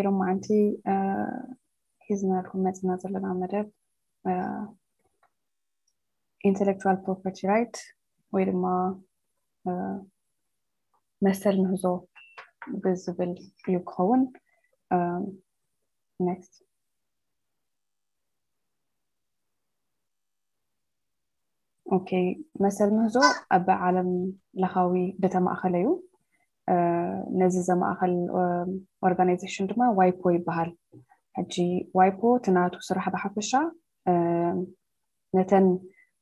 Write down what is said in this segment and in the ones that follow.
ሎማዓንቲ ሒዝናልኩም መፅና ዘለና መደብ intellectual property right ወይ ድማ መሰል ምህዞ ብዝብል እዩ ክኸውን። Next. Okay, መሰል ምህዞ ኣብ ዓለም ለኻዊ ዝተማእኸለ እዩ። ነዚ ዘማእኸል organization ድማ ዋይፖ ይበሃል። ሕጂ ዋይፖ እቲ ናቱ ስራሕ ብሓፈሻ ነተን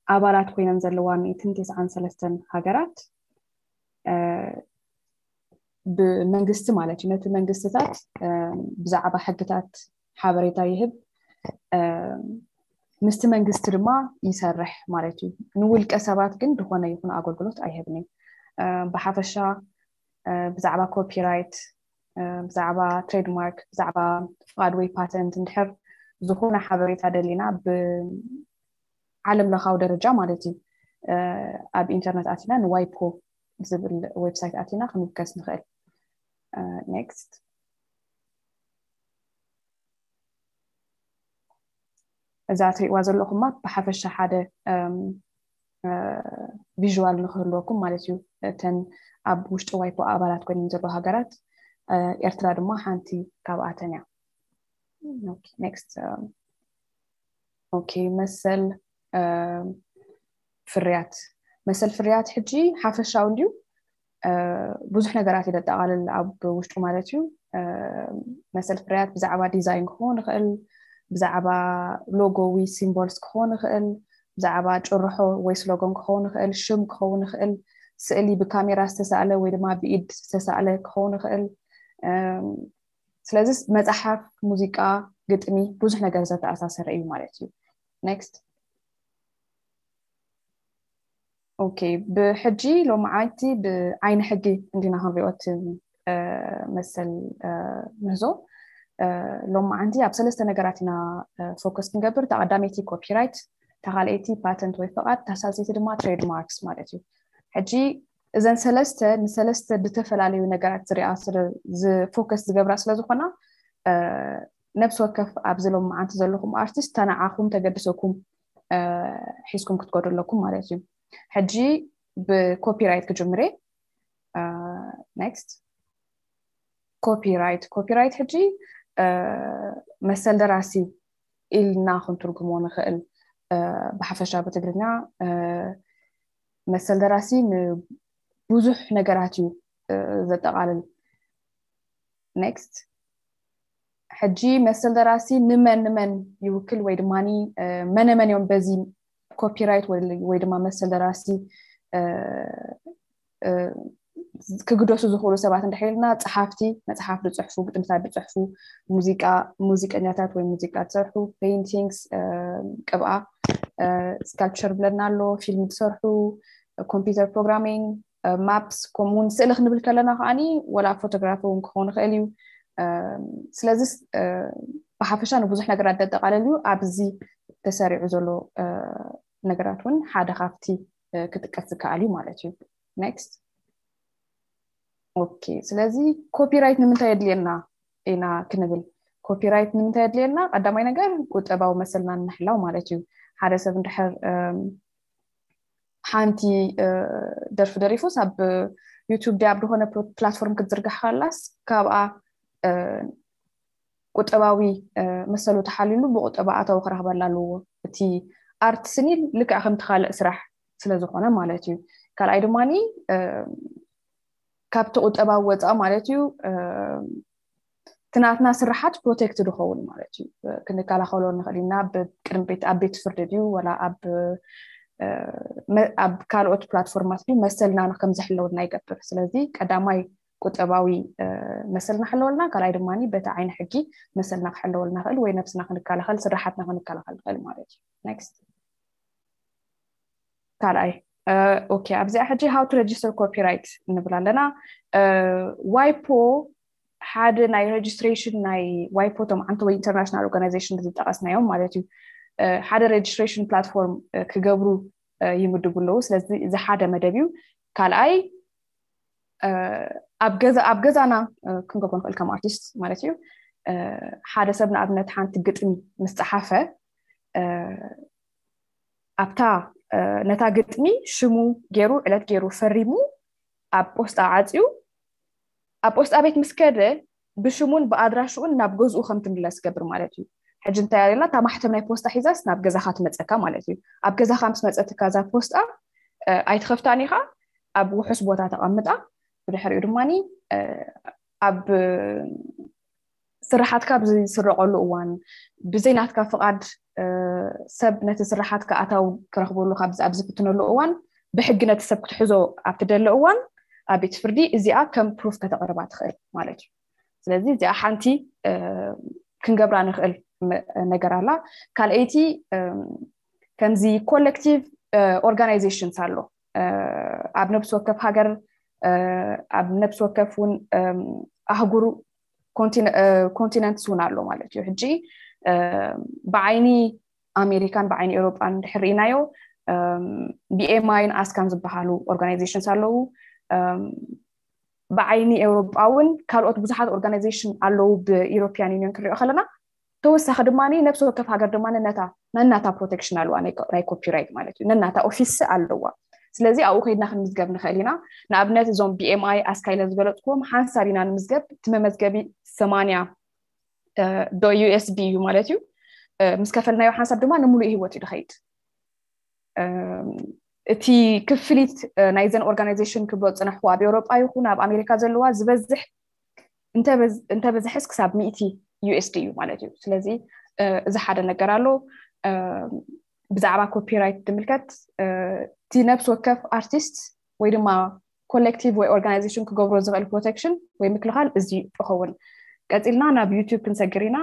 ኣባላት ኮይነን ዘለዋ ሚእትን ተስዓን ሰለስተን ሃገራት ብመንግስቲ ማለት እዩ፣ ነቲ መንግስትታት ብዛዕባ ሕግታት ሓበሬታ ይህብ። ምስቲ መንግስቲ ድማ ይሰርሕ ማለት እዩ። ንውልቀ ሰባት ግን ዝኾነ ይኹን ኣገልግሎት ኣይህብን እዩ። ብሓፈሻ ብዛዕባ ኮፒራይት፣ ብዛዕባ ትሬድማርክ፣ ብዛዕባ ፍቓድ ወይ ፓተንት እንድሕር ዝኾነ ሓበሬታ ደሊና ብዓለም ለኻዊ ደረጃ ማለት እዩ ኣብ ኢንተርነት ኣቲና ንዋይፖ ዝብል ዌብሳይት ኣቲና ክንውከስ ንኽእል። Next. እዛ ትሪእዋ ዘለኹም ማፕ ብሓፈሻ ሓደ ቪዥዋል ንክህልወኩም ማለት እዩ። እተን ኣብ ውሽጢ ዋይፖ ኣባላት ኮይነን ዘለዋ ሃገራት ኤርትራ ድማ ሓንቲ ካብኣተን እያ። Next. Okay, መሰል ፍርያት፣ መሰል ፍርያት ሕጂ ሓፈሻዊ እንድዩ ብዙሕ ነገራት እዩ ዘጠቓልል ኣብ ውሽጡ ማለት እዩ። መሰል ፍርያት ብዛዕባ ዲዛይን ክኸውን ይኽእል፣ ብዛዕባ ሎጎ ወይ ሲምቦልስ ክኸውን ይኽእል፣ ብዛዕባ ጭርሖ ወይ ስሎጎን ክኸውን ይኽእል፣ ሽም ክኸውን ይኽእል፣ ስእሊ ብካሜራ ዝተሳእለ ወይ ድማ ብኢድ ዝተሳእለ ክኸውን ይኽእል። ስለዚ መፅሓፍ፣ ሙዚቃ፣ ግጥሚ፣ ብዙሕ ነገር ዘተኣሳሰረ እዩ ማለት እዩ። Next. Okay, ብሕጂ ሎማዓንቲ ብዓይኒ ሕጊ እንዲና ክንሪኦ እቲ መሰል ምህዞ። ሎማዓንቲ ኣብ ሰለስተ ነገራት ኢና ፎከስ ክንገብር። እታ ቀዳመይቲ ኮፒራይት፣ እታ ካልኣይቲ ፓተንት ወይ ፍቓድ፣ እታ ሳልሰይቲ ድማ ትሬድማርክስ ማለት እዩ። ሕጂ እዘን ሰለስተ ንሰለስተ ዝተፈላለዩ ነገራት ዝሪኣ ዝፎከስ ዝገብራ ስለዝኾና ነብሲ ወከፍ ኣብዚ ሎማዓንቲ ዘለኹም ኣርቲስት ተናዓኹም ተገድሰኩም ሒዝኩም ክትከዱ ኣለኩም ማለት እዩ። ሕጂ ብኮፒራይት ክጅምር እየ። Next. ኮፒራይት፣ ኮፒራይት ሕጂ መሰል ደራሲ ኢልና ክንትርጉሞ ንኽእል። ብሓፈሻ ብትግርኛ መሰል ደራሲ ንብዙሕ ነገራት እዩ ዘጠቓልል። Next. ሕጂ መሰል ደራሲ ንመን ንመን ይውክል ወይ ድማ መነመን እዮም በዚ ኮፒራይት ወይ ድማ መሰል ደራሲ ክግደሱ ዝኽእሉ ሰባት እንድሕር ኢልና፣ ጸሓፍቲ፣ መጽሓፍ ዝጽሕፉ፣ ግጥምታት ዝጽሕፉ፣ ሙዚቃ፣ ሙዚቀኛታት ወይ ሙዚቃ ዝሰርሑ፣ ፔይንቲንግስ፣ ቅብኣ፣ ስካልፕቸር ብለና ኣሎ፣ ፊልም ዝሰርሑ፣ ኮምፒውተር ፕሮግራሚንግ፣ ማፕስ፣ ከምኡ እውን ስእሊ ክንብል ከለና ከዓኒ ወላ ፎቶግራፊ እውን ክኸውን ይኽእል እዩ። ስለዚ ብሓፈሻ ንብዙሕ ነገራት ዘጠቓልል እዩ። ኣብዚ ተሰሪዑ ዘሎ ነገራት እውን ሓደ ካብቲ ክጥቀስ ዝከኣል እዩ ማለት እዩ። Next. Okay, ስለዚ ኮፒራይት ንምንታይ የድልየና ኢና ክንብል፣ ኮፒራይት ንምንታይ የድልየና? ቀዳማይ ነገር ቁጠባዊ መሰልና ንምሕላው ማለት እዩ። ሓደ ሰብ እንድሕር ሓንቲ ደርፊ ደሪፉስ ኣብ ዩቱብ ድያ ኣብ ዝኾነ ፕላትፎርም ክትዝርጋሕ ከላስ ካብኣ ቁጠባዊ መሰሉ ተሓሊሉ ብቁጠባ ኣታዊ ክረኽበላ ኣለዎ። እቲ ኣርት ስኒል ልክዕ ከምቲ ካልእ ስራሕ ስለዝኾነ ማለት እዩ። ካልኣይ ድማ ካብቲ ቁጠባዊ ወፃኢ ማለት እዩ እቲ ናትና ስራሓት ፕሮቴክት ዝኸውን ማለት እዩ። ክንከላኸሎ ንኽእል ኢና። ቅድሚ ቤት ኣብ ቤት ፍርዲ ድዩ ወላ ኣብ ካልኦት ፕላትፎርማት ድዩ መሰልና ከም ዝሕለወልና ይገብር። ስለዚ ቀዳማይ ቁጠባዊ መሰልና ክሕለወልና፣ ካልኣይ ድማ በቲ ዓይኒ ሕጊ መሰልና ክሕለወልና ክእል ወይ ነብስና ክንከላኸል ስራሓትና ክንከላኸል ንኽእል ማለት እዩ። Next. ካልኣይ ኦኬ፣ ኣብዚኣ ሕጂ how to register copyright ንብል ኣለና። ዋይፖ ሓደ ናይ ሬጅስትሬሽን ናይ ዋይፖ ቶም ዓንተ ወይ ኢንተርናሽናል ኦርጋናይዜሽን ዝጠቐስናዮም ማለት እዩ። ሓደ ሬጅስትሬሽን ፕላትፎርም ክገብሩ ይምድቡ ኣለዉ። ስለዚ እዚ ሓደ መደብ እዩ። ካልኣይ ኣብ ገዛ ኣብ ገዛና ክንገብሮ ንኽእል ከም ኣርቲስት ማለት እዩ። ሓደ ሰብ ንኣብነት ሓንቲ ግጥሚ ምስ ጸሓፈ ኣብታ ነታ ግጥሚ ሽሙ ገይሩ ዕለት ገይሩ ፈሪሙ ኣብ ፖስጣ ዓፅዩ ኣብ ፖስጣ ቤት ምስ ከደ ብሽሙን ብኣድራሽኡን ናብ ገዝኡ ከም ትምለስ ገብር ማለት እዩ። ሕጂ እንታይ ኣለና እታ ማሕተም ናይ ፖስጣ ሒዛስ ናብ ገዛኻ ትመፀካ ማለት እዩ። ኣብ ገዛኻ ምስ መፀትካ እዛ ፖስጣ ኣይትኸፍታን ኢኻ፣ ኣብ ውሑስ ቦታ ተቐምጣ። ብድሕሪኡ ድማ ኣብ ስራሓትካ ብዝስረቐሉ እዋን ብዘይ ናትካ ፍቓድ ሰብ ነቲ ስራሓትካ ኣታው ክረኽበሉ ኣብ ዝፍትነሉ እዋን ብሕጊ ነቲ ሰብ ክትሕዞ ኣብ ትደሊ እዋን ኣብ ቤት ፍርዲ እዚኣ ከም ፕሩፍ ከተቕርባ ትኽእል ማለት እዩ። ስለዚ እዚኣ ሓንቲ ክንገብራ ንኽእል ነገር ኣላ። ካልኣይቲ ከምዚ ኮሌክቲቭ ኦርጋናይዜሽንስ ኣሎ ኣብ ነብሲ ወከፍ ሃገር ኣብ ነብሲ ወከፍ እውን ኣህጉሩ ኮንቲነንትስ እውን ኣሎ ማለት እዩ። ሕጂ ብዓይኒ ኣሜሪካን ብዓይኒ ኤውሮጳን እንድሕር ርኢናዮ ቢኤምኣይን ኣስካን ዝበሃሉ ኦርጋናይዜሽንስ ኣለዉ። ብዓይኒ ኤውሮጳ እውን ካልኦት ብዙሓት ኦርጋናይዜሽን ኣለዉ ብኢሮፒያን ዩኒዮን ክንሪኦ ከለና ተወሳኺ ድማ ነብሲ ወከፍ ሃገር ድማ ነታ ነናታ ፕሮቴክሽን ኣለዋ ናይ ኮፒራይት ማለት እዩ። ነናታ ኦፊስ ኣለዋ። ስለዚ ኣብኡ ከይድና ክንምዝገብ ንኽእል ኢና። ንኣብነት እዞም ቢኤምኣይ ኣስካ ኢለ ዝገለፅኩዎም ሓንሳብ ኢና ንምዝገብ። እቲ መመዝገቢ ሰማንያ ዶ ዩኤስዲ እዩ ማለት እዩ። ምስ ከፈልናዮ ሓንሳብ ድማ ንምሉእ ህይወት እዩ ዝኸይድ። እቲ ክፍሊት ናይዘን ኦርጋናይዜሽን ክብሎ ዝፅናሕኩ ኣብ ኤውሮጳ ይኹን ኣብ ኣሜሪካ ዘለዋ ዝበዝሕ እንተበዝሐስ ክሳብ ሚእቲ ዩኤስዲ እዩ ማለት እዩ። ስለዚ እዚ ሓደ ነገር ኣሎ። ብዛዕባ ኮፒራይት ትምልከት እቲ ነብሲ ወከፍ ኣርቲስት ወይ ድማ ኮሌክቲቭ ወይ ኦርጋናይዜሽን ክገብሮ ዝኽእል ፕሮቴክሽን ወይ ምክልኻል እዚ ይኸውን። ቀፂልና ናብ ዩቱብ ክንሰግር ኢና።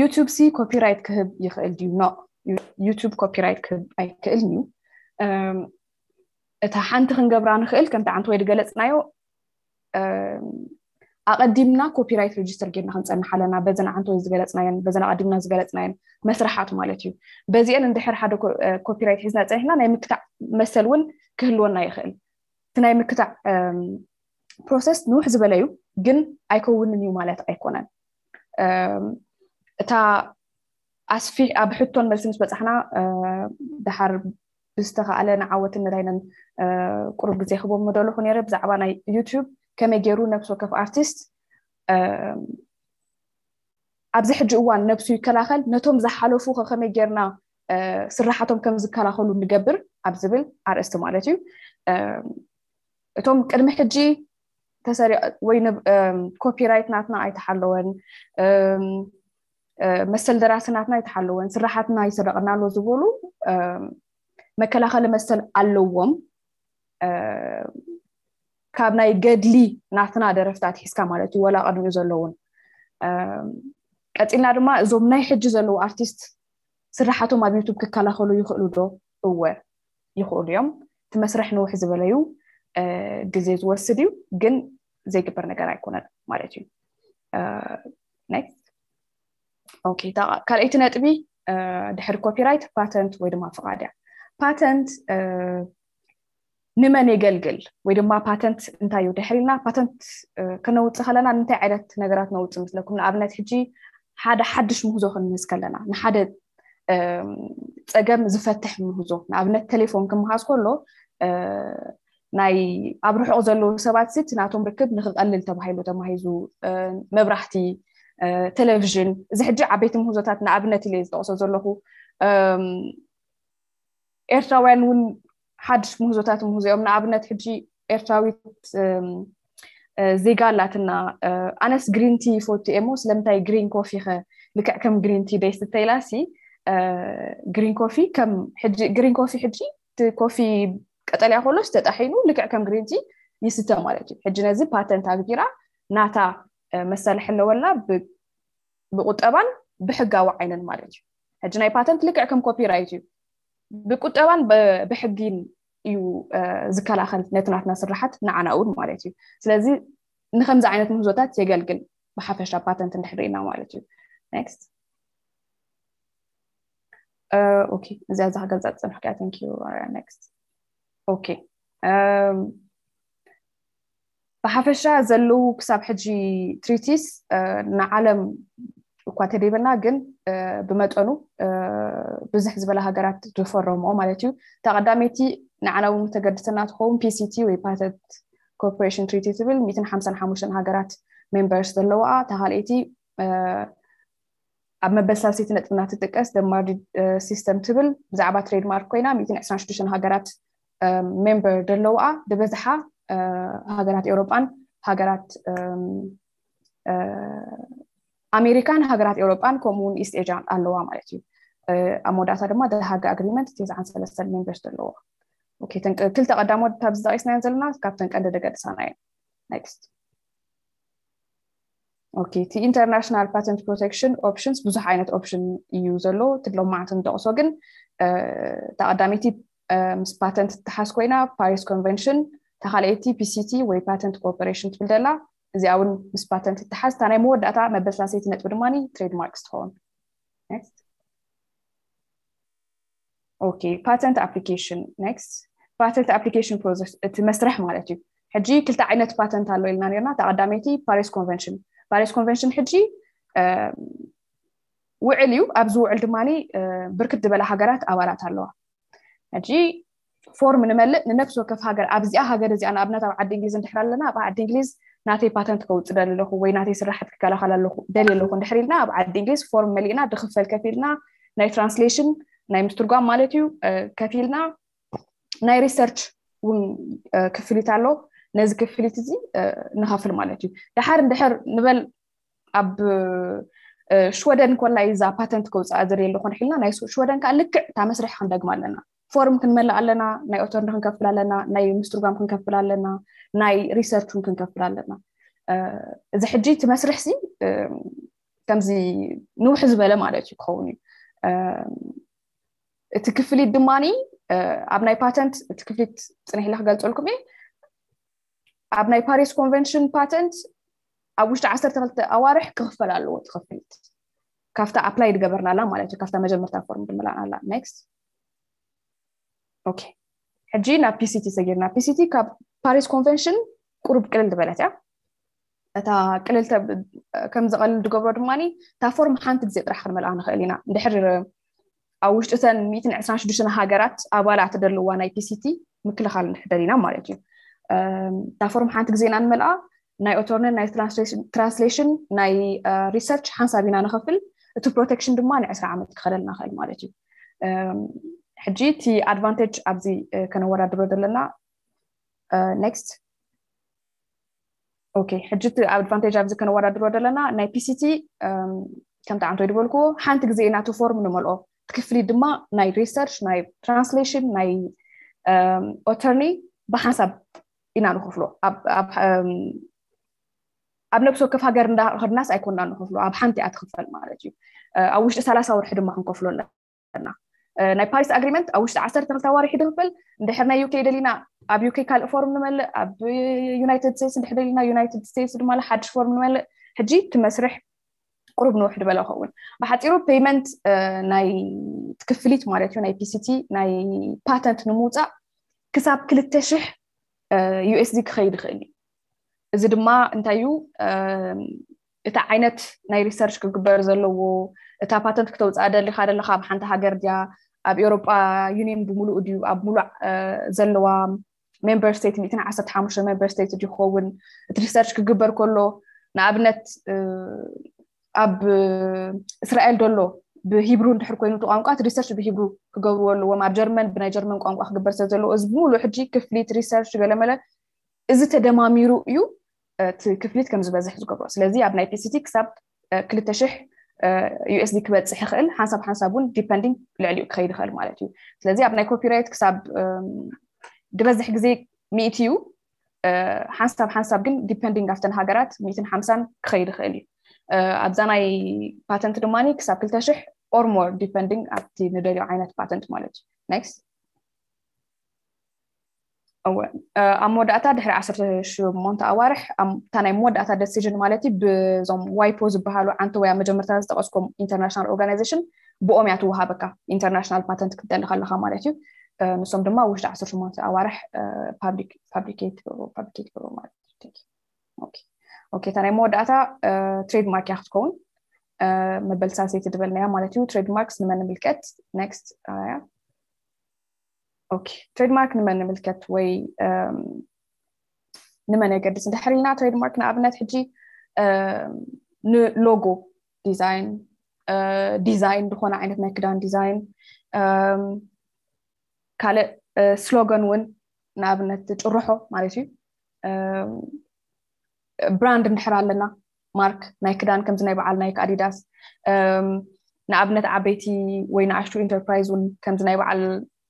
ዩቱብ ሲ ኮፒራይት ክህብ ይኽእል ድዩ? ኖ፣ ዩቱብ ኮፒራይት ክህብ ኣይክእልን እዩ። እታ ሓንቲ ክንገብራ ንኽእል ከምቲ ዓንተ ወይ ዝገለፅናዮ ኣቐዲምና ኮፒራይት ሬጅስተር ጌርና ክንፀንሕ ኣለና። በዘን ዓንተ ወይ ዝገለፅናየን በዘን ኣቐዲምና ዝገለፅናየን መስርሓት ማለት እዩ። በዚአን እንድሕር ሓደ ኮፒራይት ሒዝና ፀኒሕና ናይ ምክታዕ መሰል እውን ክህልወና ይኽእል። እቲ ናይ ምክታዕ ፕሮሰስ ንውሕ ዝበለ እዩ፣ ግን ኣይከውንን እዩ ማለት ኣይኮነን። እታ ኣስፊሕ ኣብ ሕቶን መልሲ ምስ በፃሕና ድሓር ብዝተኻእለ ንዓወትን ንላይነን ቁሩብ ግዜ ክቦም ምደለኹ ነይረ ብዛዕባ ናይ ዩቱብ ከመይ ገይሩ ነብሲ ወከፍ ኣርቲስት ኣብዚ ሕጂ እዋን ነብሱ ይከላኸል፣ ነቶም ዝሓለፉ ከመይ ጌርና ስራሓቶም ከም ዝከላኸሉ ንገብር ኣብ ዝብል ኣርእስቲ ማለት እዩ። እቶም ቅድሚ ሕጂ ተሰሪ ወይ ኮፒራይት ናትና ኣይተሓለወን፣ መሰል ደራሲ ናትና ኣይተሓለወን፣ ስራሓትና ይስረቐና ኣሎ ዝበሉ መከላኸሊ መሰል ኣለዎም። ካብ ናይ ገድሊ ናትና ደረፍታት ሒዝካ ማለት እዩ፣ ወላ ቅድሚኡ ዘለውን። ቀፂልና ድማ እዞም ናይ ሕጂ ዘለዉ ኣርቲስት ስራሓቶም ኣብ ዩቱብ ክከላኸሉ ይኽእሉ ዶ? እወ ይኽእሉ እዮም። እቲ መስርሕ ንውሕ ዝበለዩ ግዜ ዝወስድ እዩ፣ ግን ዘይግበር ነገር ኣይኮነን ማለት እዩ። ኔክስት። ኦኬ፣ ካልኣይቲ ነጥቢ ድሕሪ ኮፒራይት ፓተንት ወይ ድማ ፍቓድ እያ። ፓተንት ንመን የገልግል ወይ ድማ ፓተንት እንታይ እዩ? ድሕሪና ፓተንት ክነውፅእ ከለና እንታይ ዓይነት ነገራት ነውፅእ ምስለኩም? ንኣብነት ሕጂ ሓደ ሓድሽ ምህዞ ክንምዝ ከለና ንሓደ ፀገም ዝፈትሕ ምህዞ ንኣብነት ቴሌፎን ክምሃዝ ከሎ ናይ ኣብ ርሑቕ ዘለዉ ሰባት ሲ ናቶም ርክብ ንክቐልል ተባሂሉ ተማሂዙ መብራህቲ፣ ቴሌቪዥን፣ እዚ ሕጂ ዓበይቲ ምህዞታት ንኣብነት ኢለ ዝጠቕሶ ዘለኹ ኤርትራውያን እውን ሓድሽ ምህዞታት ምህዞ እዮም። ንኣብነት ሕጂ ኤርትራዊት ዜጋ ኣላትና፣ ኣነስ ግሪን ቲ ይፈቱ እየ እሞ ስለምንታይ ግሪን ኮፊ ከ ልክዕ ከም ግሪን ቲ ደይስተ ኢላ ሲ ግሪን ኮፊ ከም ግሪን ኮፊ ሕጂ እቲ ኮፊ ቀጠልያ ከሎስ ተጣሒኑ ልክዕ ከም ግሪን ቲ ይስተ ማለት እዩ። ሕጂ ነዚ ፓተንት ኣግቢራ ናታ መሳርሒ ኣለወላ ብቁጠባን ብሕጋዊ ዓይንን ማለት እዩ። ሕጂ ናይ ፓተንት ልክዕ ከም ኮፒራይት እዩ፣ ብቁጠባን ብሕጊን እዩ ዝከላኸል ነቲ ናትና ስራሓት ንዓና እውን ማለት እዩ። ስለዚ ንከምዚ ዓይነት ምህዞታት የገልግል ብሓፈሻ ፓተንት እንድሕር ርኢና ማለት እዩ። ኔክስት። ኦኬ፣ እዚኣ እዛ ክገልፃ ዝፀንሕኩ እያ። Thank you። ኔክስት። ኦኬ፣ ብሓፈሻ ዘለዉ ክሳብ ሕጂ ትሪቲስ ንዓለም እኳ ተደይበልና ግን ብመጠኑ ብዙሕ ዝበለ ሃገራት ዝፈረምኦ ማለት እዩ። እታ ቀዳመይቲ ንዓና እውን ተገድሰና ትኸውን ፒሲቲ ወይ ፓተንት ኮርፖሬሽን ትሪቲ ትብል ሚእትን ሓምሳን ሓሙሽተን ሃገራት ሜምበርስ ዘለዋ፣ እታ ካልኣይቲ ኣብ መበል ሳልሰይቲ ነጥብና ትጥቀስ ደማርዲ ሲስተም ትብል ብዛዕባ ትሬድማርክ ኮይና ሚእትን ዕስራን ሽዱሽተን ሃገራት ሜምበር ዘለዋ፣ ዝበዝሓ ሃገራት ኤውሮጳን ሃገራት ኣሜሪካን ሃገራት ኤውሮጳን ከምኡ እውን ኢስት ኤጃን ኣለዋ ማለት እዩ። ኣብ መወዳእታ ድማ ደሃገ ኣግሪመንት ተስዓን ሰለስተን ሜምበርስ ኣለዋ። ክልተ ቀዳሞት ኣብዚ ጠቂስናየን ዘለና ካብተን ቀንዲ ደገድሳና እየን። ኔክስት። ኦኬ፣ እቲ ኢንተርናሽናል ፓተንት ፕሮቴክሽን ኦፕሽንስ ብዙሕ ዓይነት ኦፕሽን እዩ ዘሎ። ትድሎም ማዕት ንጠቕሶ ግን እታ ቀዳመይቲ ምስ ፓተንት ትተሓዝ ኮይና ፓሪስ ኮንቨንሽን፣ እታ ካልኣይቲ ፒሲቲ ወይ ፓተንት ኮርፖሬሽን ትብል ዘላ፣ እዚኣ እውን ምስ ፓተንት ትተሓዝ። እታ ናይ መወዳእታ መበል ሳልሰይቲ ነጥቢ ድማ ትሬድማርክስ ትኸውን። ኦኬ፣ ፓተንት ኣፕሊኬሽን። ኔክስት፣ ፓተንት ኣፕሊኬሽን ፕሮሰስ፣ እቲ መስርሕ ማለት እዩ። ሕጂ ክልተ ዓይነት ፓተንት ኣሎ ኢልና ነርና። እታ ቀዳመይቲ ፓሪስ ኮንቨንሽን። ፓሪስ ኮንቨንሽን ሕጂ ውዕል እዩ። ኣብዚ ውዕል ድማ ብርክት ዝበለ ሃገራት ኣባላት ኣለዋ። ሕጂ ፎርም ንመልእ፣ ንነፍሲ ወከፍ ሃገር ኣብዚኣ ሃገር እዚኣ ንኣብነት ኣብ ዓዲ እንግሊዝ እንድሕር ኣለና፣ ኣብ ዓዲ እንግሊዝ ናተይ ፓተንት ከውፅእ ደሊ ኣለኹ ወይ ናተይ ስራሕት ክከላኸል ኣለኹ ደሊ ኣለኹ እንድሕር ኢልና ኣብ ዓዲ እንግሊዝ ፎርም መሊእና ድኽፈል ከፊልና ናይ ትራንስሌሽን ናይ ምስትርጓም ማለት እዩ ከፊልና ናይ ሪሰርች እውን ክፍሊት ኣሎ። ነዚ ክፍሊት እዚ ንኸፍል ማለት እዩ። ድሓር እንድሕር ንበል ኣብ ሽወደን ኮላ እዛ ፓተንት ከውፅኣ ዝርኢ ኣለኹ ንሒልና ናይ ሽወደን ከዓ ልክዕ እታ መስርሕ ክንደግማ ኣለና። ፎርም ክንመልእ ኣለና፣ ናይ ኦተርኒ ክንከፍል ኣለና፣ ናይ ምስትርጓም ክንከፍል ኣለና፣ ናይ ሪሰርች እውን ክንከፍል ኣለና። እዚ ሕጂ እቲ መስርሕ ሲ ከምዚ ንውሕ ዝበለ ማለት እዩ ክኸውን እዩ። እቲ ክፍሊት ድማ ኣብ ናይ ፓተንት እቲ ክፍሊት ፅንሕ ኢለ ክገልፀልኩም እየ። ኣብ ናይ ፓሪስ ኮንቨንሽን ፓተንት ኣብ ውሽጢ ዓሰርተ ክልተ ኣዋርሕ ክኽፈል ኣለዎ እቲ ክፍሊት ካብታ ኣፕላይ ዝገበርናላ ማለት እዩ፣ ካብታ መጀመርታ ፎርም ዝመላእናላ። ኔክስት። ኦኬ፣ ሕጂ ናብ ፒሲቲ ሰጊርና። ፒሲቲ ካብ ፓሪስ ኮንቨንሽን ቁሩብ ቅልል ዝበለት እያ። እታ ቅልል ከም ዝቐልል ዝገብሮ ድማ እታ ፎርም ሓንቲ ግዜ ጥራሕ ክንመልኣ ንኽእል ኢና። እንድሕር ኣብ ውሽጢ እተን ሚእትን ዕስራን ሽዱሽተን ሃገራት ኣባላት ዘለዋ ናይ ፒሲቲ ምክልኻል እንድሕር ደሊና ማለት እዩ። እታ ፎርም ሓንቲ ግዜ ኢና ንመልኣ። ናይ ኦተርኒ፣ ናይ ትራንስሌሽን፣ ናይ ሪሰርች ሓንሳብ ኢና ንኸፍል። እቲ ፕሮቴክሽን ድማ ንዕስራ ዓመት ክኸደልና ይኽእል ማለት እዩ። ሕጂ እቲ ኣድቫንቴጅ ኣብዚ ከነወዳድሮ ዘለና። ኔክስት። ኦኬ፣ ሕጂ እቲ ኣድቫንቴጅ ኣብዚ ከነወዳድሮ ዘለና ናይ ፒሲቲ ከምቲ ዓንቶይ ዝበልክዎ ሓንቲ ግዜ ኢና እቲ ፎርም ንመልኦ። እቲ ክፍሊት ድማ ናይ ሪሰርች፣ ናይ ትራንስሌሽን፣ ናይ ኦተርኒ ብሓንሳብ ኢና ንኸፍሎ። ኣብ ነብሲ ወከፍ ሃገር እንዳኸድናስ ኣይኮንና ንኸፍሎ፣ ኣብ ሓንቲ እያ ትኽፈል ማለት እዩ። ኣብ ውሽጢ ሰላሳ ወርሒ ድማ ክንከፍሎ ኣለና። ናይ ፓሪስ ኣግሪመንት ኣብ ውሽጢ ዓሰርተ ክልተ ኣዋርሒ ድኽፈል። እንድሕር ናይ ዩኬ ደሊና ኣብ ዩኬ ካልእ ፎርም ንመልእ፣ ኣብ ዩናይትድ ስቴትስ እንድሕር ደሊና ዩናይትድ ስቴትስ ድማ ሓድሽ ፎርም ንመልእ። ሕጂ እቲ መስርሕ ቁሩብ ንውሕ ዝበለ ይኸውን። ብሓፂሩ ፔይመንት ናይ ክፍሊት ማለት እዩ ናይ ፒሲቲ ናይ ፓተንት ንምውፃእ ክሳብ ክልተ ሽሕ ዩኤስዲ ክኸይድ ይኽእል እዩ። እዚ ድማ እንታይ እዩ? እቲ ዓይነት ናይ ሪሰርች ክግበር ዘለዎ፣ እታ ፓተንት ክተውፅኣ ደሊኻ ደለኻ ኣብ ሓንቲ ሃገር ድያ፣ ኣብ ኤውሮጳ ዩኒየን ብምሉኡ ድዩ፣ ኣብ ሙሉእ ዘለዋ ሜምበር ስቴት ሚእትን ዓሰርተ ሓሙሽተ ሜምበር ስቴት ድዩ ክኸውን? እቲ ሪሰርች ክግበር ከሎ ንኣብነት ኣብ እስራኤል ደሎ ብሂብሩ እንድሕር ኮይኑ እቲ ቋንቋ እቲ ሪሰርች ብሂብሩ ክገብርዎ ኣለዎም። ኣብ ጀርመን ብናይ ጀርመን ቋንቋ ክግበር ስለ ዘለዎ እዚ ብምሉእ ሕጂ ክፍሊት ሪሰርች ገለመለ እዚ ተደማሚሩ እዩ እቲ ክፍሊት ከም ዝበዝሕ ዝገብሮ። ስለዚ ኣብ ናይ ፒሲቲ ክሳብ ክልተ ሽሕ ዩኤስዲ ክበፅሕ ይኽእል። ሓንሳብ ሓንሳብ እውን ዲፐንዲንግ ልዕሊኡ ክኸይድ ይኽእል ማለት እዩ። ስለዚ ኣብ ናይ ኮፒራይት ክሳብ ዝበዝሕ ግዜ ሚእቲ እዩ። ሓንሳብ ሓንሳብ ግን ዲፐንዲንግ ኣብተን ሃገራት ሚእትን ሓምሳን ክኸይድ ይኽእል እዩ። ኣብዛ ናይ ፓተንት ድማ ክሳብ ክልተ ሽሕ or more ዲፐንዲንግ ኣብቲ ንደልዮ ዓይነት ፓተንት ማለት እዩ። ኔክስት። እወ፣ ኣብ መወዳእታ ድሕሪ ዓሰርተ ሸሞንተ ኣዋርሕ እታ ናይ መወዳእታ ደሲዥን ማለት እዩ ብዞም ዋይፖ ዝበሃሉ ዓንተ ወይ ኣብ መጀመርታ ዝጠቀስኩም ኢንተርናሽናል ኦርጋናይዜሽን ብኦም እያ ትወሃበካ። ኢንተርናሽናል ፓተንት ክትደሊ ከለካ ማለት እዩ። ንሶም ድማ ውሽጢ ዓሰርተ ሸሞንተ ኣዋርሕ ፋብሪኬት ፋብሪኬት ማለት እዩ። okay okay እታ ናይ መወዳእታ trademark እያ ክትከውን። መበል ሳልሰይቲ ዝበልናያ ማለት እዩ። Trademarks ንመን ንምልከት? Next እያ። okay trademark ንመን ንምልከት ወይ ንመን የገድስ እንድሕር ኢልና፣ trademark ንኣብነት ሕጂ ን logo design design ዝኾነ ዓይነት ናይ ክዳን design ካልእ slogan እውን ንኣብነት ጭርሖ ማለት እዩ። brand እንድሕር ኣለና፣ mark ናይ ክዳን ከምዚ ናይ በዓል ናይ ኣዲዳስ ንኣብነት ዓበይቲ ወይ ንኣሽቱ enterprise እውን ከምዚ ናይ በዓል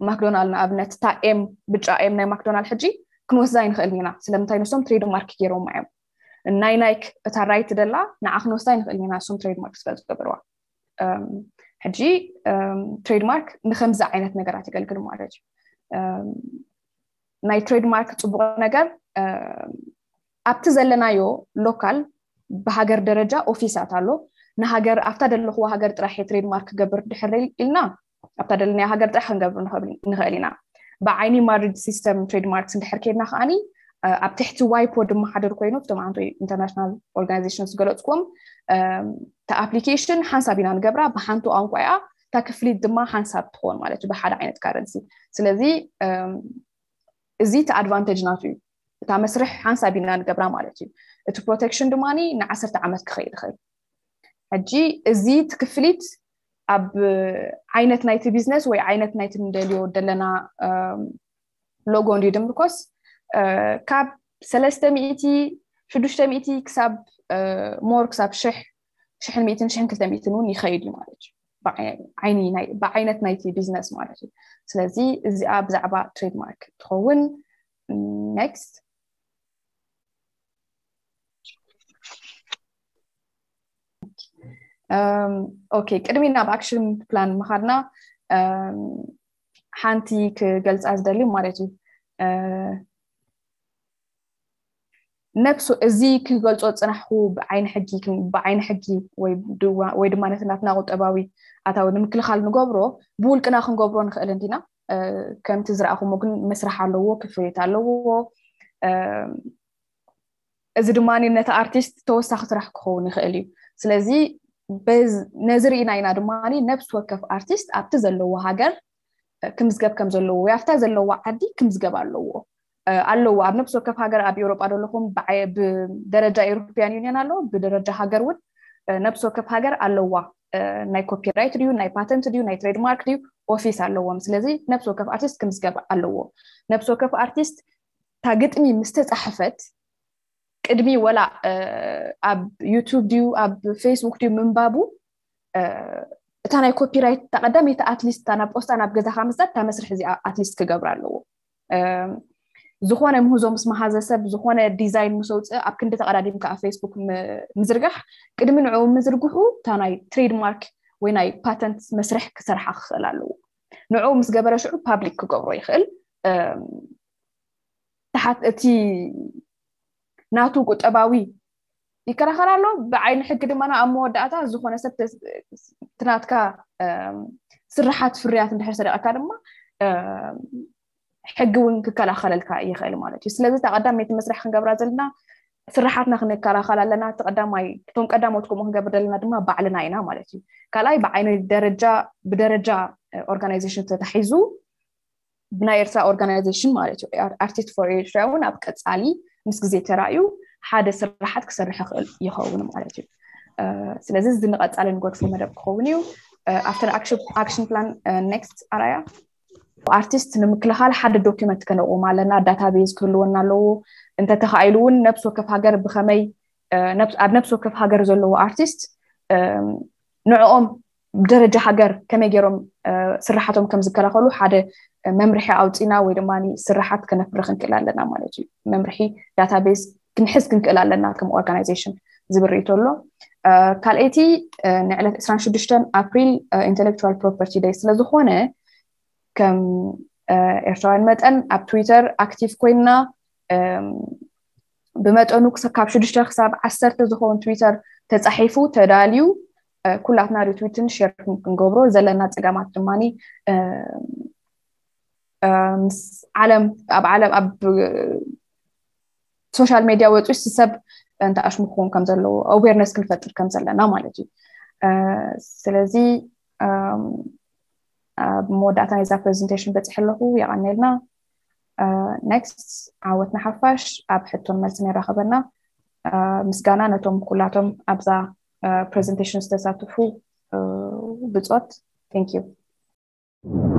McDonald ንኣብነት እታ M ብጫ M ናይ McDonald ሕጂ ክንወስዳ ኣይንኽእልን ኢና። ስለምንታይ? ንሶም trademark ገይሮማ እዮም። ናይ Nike እታ right ደላ ንዓ ክንወስዳ ኣይንኽእልን ኢና፣ እሶም trademark ስለ ዝገበርዋ። ሕጂ trademark ንከምዚ ዓይነት ነገራት የገልግል ማለት እዩ። ናይ trademark ፅቡቕ ነገር ኣብቲ ዘለናዮ local ብሃገር ደረጃ ኦፊሳት ኣሎ። ንሃገር ኣብታ ዘለኽዎ ሃገር ጥራሕ trademark ክገብር ድሕር ኢልና ኣብታ ደለናዮ ሃገር ጥራሕ ክንገብር ንኽእል ኢና። ብዓይኒ ማድሪድ system trademarks እንድሕር ከይድና ከዓኒ ኣብ ትሕቲ ዋይፖ ድማ ሓደር ኮይኑ እቶም ዓንቶ international organization ዝገለፅኩም እታ application ሓንሳብ ኢና ንገብራ፣ ብሓንቲ ቋንቋ እያ፣ እታ ክፍሊት ድማ ሓንሳብ ትኾን ማለት እዩ ብሓደ ዓይነት currency። ስለዚ እዚ እቲ advantage ናቱ እዩ። እታ መስርሕ ሓንሳብ ኢና ንገብራ ማለት እዩ። እቲ protection ድማ ንዓሰርተ ዓመት ክኸይድ ይኽእል። ሕጂ እዚ እቲ ክፍሊት ኣብ ዓይነት ናይቲ ቢዝነስ ወይ ዓይነት ናይቲ ንደልዮ ደለና logo እንድዩ ድምርኮስ ካብ ሰለስተ ሚእቲ ሽዱሽተ ሚእቲ ክሳብ more ክሳብ ሽሕ ሽሕን ሚእትን ሽሕን ክልተ ሚእትን እውን ይኸይድ እዩ ማለት እዩ። ብዓይነት ናይቲ ቢዝነስ ማለት እዩ። ስለዚ እዚኣ ብዛዕባ trademark ትኸውን። Next okay ቅድሚ ናብ action plan ምኻድና ሓንቲ ክገልፃ ዝደሊ ማለት እዩ። ነብሱ እዚ ክገልፆ ፅናሕኩ ብዓይኒ ሕጊ ብዓይኒ ሕጊ ወይ ድማ ነቲ ናትና ቁጠባዊ ኣታዊ ንምክልኻል ንገብሮ ብውልቅና ክንገብሮ ንኽእል እንዲና። ከምቲ ዝረኣኹሞ ግን መስራሕ ኣለዎ፣ ክፍሊት ኣለዎ። እዚ ድማ ነቲ ኣርቲስት ተወሳኺ ስራሕ ክኸውን ይኽእል እዩ። ስለዚ ነዚ ርኢና ኢና ድማ ነብሲ ወከፍ ኣርቲስት ኣብቲ ዘለዎ ሃገር ክምዝገብ ከም ዘለዎ ወይ ኣብታ ዘለዋ ዓዲ ክምዝገብ ኣለዎ ኣለዎ ኣብ ነብሲ ወከፍ ሃገር ኣብ ኤውሮጳ ዘለኹም ብደረጃ ኤውሮፒያን ዩኒየን ኣለዎ ብደረጃ ሃገር እውን ነብሲ ወከፍ ሃገር ኣለዋ። ናይ ኮፒራይት ድዩ ናይ ፓተንት ድዩ ናይ ትሬድማርክ ድዩ ኦፊስ ኣለዎም። ስለዚ ነብሲ ወከፍ ኣርቲስት ክምዝገብ ኣለዎ። ነብሲ ወከፍ ኣርቲስት እታ ግጥሚ ምስ ተጻሕፈት ቅድሚ ወላ ኣብ ዩቱብ ድዩ ኣብ ፌስቡክ ድዩ ምንባቡ እታ ናይ ኮፒራይት እታ ቀዳመይቲ ኣትሊስት እታ ናብ ፖስታ ናብ ገዛኻ ምስዳድ እታ መስርሕ እዚኣ ኣትሊስት ክገብር ኣለዎ። ዝኾነ ምህዞ ምስ መሃዘ ሰብ ዝኾነ ዲዛይን ምስ ኣውፅእ ኣብ ክንዲ ተቐዳዲምካ ኣብ ፌስቡክ ምዝርጋሕ ቅድሚ ንዕኡ ምዝርግሑ እታ ናይ ትሬድማርክ ወይ ናይ ፓተንት መስርሕ ክሰርሓ ክኽእል ኣለዎ። ንዕኡ ምስ ገበረ ሽዑ ፓብሊክ ክገብሮ ይኽእል። ተሓት እቲ ናቱ ቁጠባዊ ይከራኸር ኣሎ። ብዓይኒ ሕጊ ድማ ኣብ መወዳእታ ዝኾነ ሰብ ትናትካ ስርሓት ፍርያት እንድሕር ሰሪቐካ ድማ ሕጊ እውን ክከላኸለልካ ይኽእል ማለት እዩ። ስለዚ እታ ቀዳመይቲ መስርሕ ክንገብራ ዘለና ስርሓትና ክንከላኸል ኣለና። እቲ ቀዳማይ እቶም ቀዳሞት ከምኡ ክንገብር ዘለና ድማ ባዕልና ኢና ማለት እዩ። ካልኣይ ብዓይኒ ደረጃ ብደረጃ ኦርጋናይዜሽን ተታሒዙ ብናይ ኤርትራ ኦርጋናይዜሽን ማለት እዩ ኣርቲስት ፎር ኤርትራ እውን ኣብ ቀፃሊ ምስ ግዜ ተራእዩ ሓደ ስራሓት ክሰርሕ ይኽእል ይኸውን ማለት እዩ። ስለዚ እዚ ንቐፃሊ ንገድፎ መደብ ክኸውን እዩ። ኣብተን ኣክሽን ፕላን ኔክስት ኣራያ ኣርቲስት ንምክልኻል ሓደ ዶኪመንት ከነቑም ኣለና። ዳታቤዝ ክህልወና ኣለዎ። እንተተኻኢሉ እውን ነብሲ ወከፍ ሃገር ብኸመይ ኣብ ነብሲ ወከፍ ሃገር ዘለዎ ኣርቲስት ንዕኦም ብደረጃ ሃገር ከመይ ገይሮም ስራሓቶም ከም ዝከላኸሉ ሓደ መምርሒ ኣውፂና ወይ ድማ ስራሓት ከነፍሪ ክንክእል ኣለና ማለት እዩ። መምርሒ ዳታቤዝ ክንሕዝ ክንክእል ኣለና ከም ኦርጋናይዜሽን ዝብል ርእይቶ ኣሎ። ካልኣይቲ ንዕለት ዕስራን ሽዱሽተን ኣፕሪል ኢንቴሌክቹዋል ፕሮፐርቲ ደይ ስለዝኾነ ከም ኤርትራውያን መጠን ኣብ ትዊተር ኣክቲቭ ኮይንና ብመጠኑ ካብ ሽዱሽተ ክሳብ ዓሰርተ ዝኸውን ትዊተር ተፃሒፉ ተዳልዩ ኩላትና ሪትዊትን ሼር ክንገብሮ ዘለና ፀገማት ድማ ምስ ዓለም ኣብ ዓለም ኣብ social media ወፂኡ ሰብ እንተ ኣሽሙ ክኸውን ከም ዘለዎ awareness ክንፈጥር ከም ዘለና ማለት እዩ። ስለዚ ኣብ መወዳእታ ናይዛ presentation በፂሐ ኣለኹ። የቐንየልና። Next ዓወት ንሓፋሽ ኣብ ሕቶን መልስን የራኸበና። ምስጋና ነቶም ኩላቶም ኣብዛ presentation ዝተሳተፉ ብፆት። Thank you።